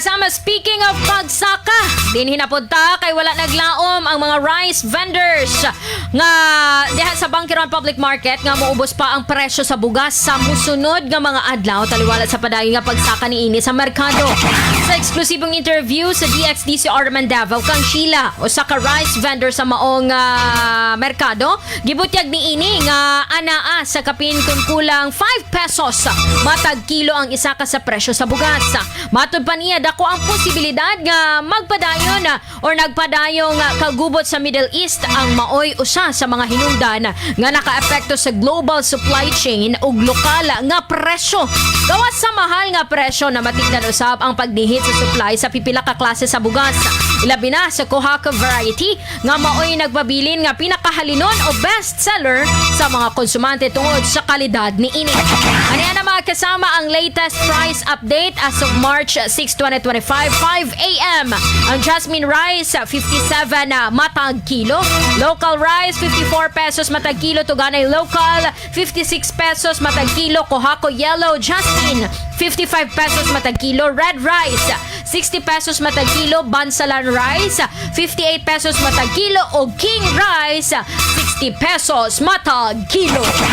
Kasama, speaking of pagsaka, dinhi na pud ta kay wala naglaom ang mga rice vendors nga diha sa Bangkerohan Public Market nga muubos pa ang presyo sa bugas sa musunod nga mga adlaw taliwala sa padayon nga pagsaka niini sa merkado. Sa eksklusibong interview sa DXDC Arman Davao kang Sheila, usa ka rice vendor sa maong merkado, gibutyag niini nga anaa sa kapin kung kulang 5 pesos matag kilo ang isaka sa presyo sa bugas. Matud pa niya, dako ang posibilidad nga magpadayon or nagpadayong kagubot sa Middle East ang maoy usa sa mga hinungdan nga nakaapekto sa global supply chain ug lokal nga presyo. Gawas sa mahal nga presyo, na matigdan usab ang pagnihit sa supply sa pipila ka klase sa bugas. Ilabi na sa Kohaka variety nga maoy nagpabilin nga pinakahalinon o best seller sa mga konsumante tungod sa kalidad niini. Ano na, mga kasama, ang latest price update as of March 6, 2025, 5 a.m. Ang jasmine rice, 57 na matag kilo. Local rice, 54 pesos matag kilo. Tuganay local, 56 pesos matag kilo. Kohako yellow jasmine, 55 pesos matag kilo. Red rice, 60 pesos matag kilo. Bansalan rice, 58 pesos matag kilo. O king rice, 60 pesos matag kilo.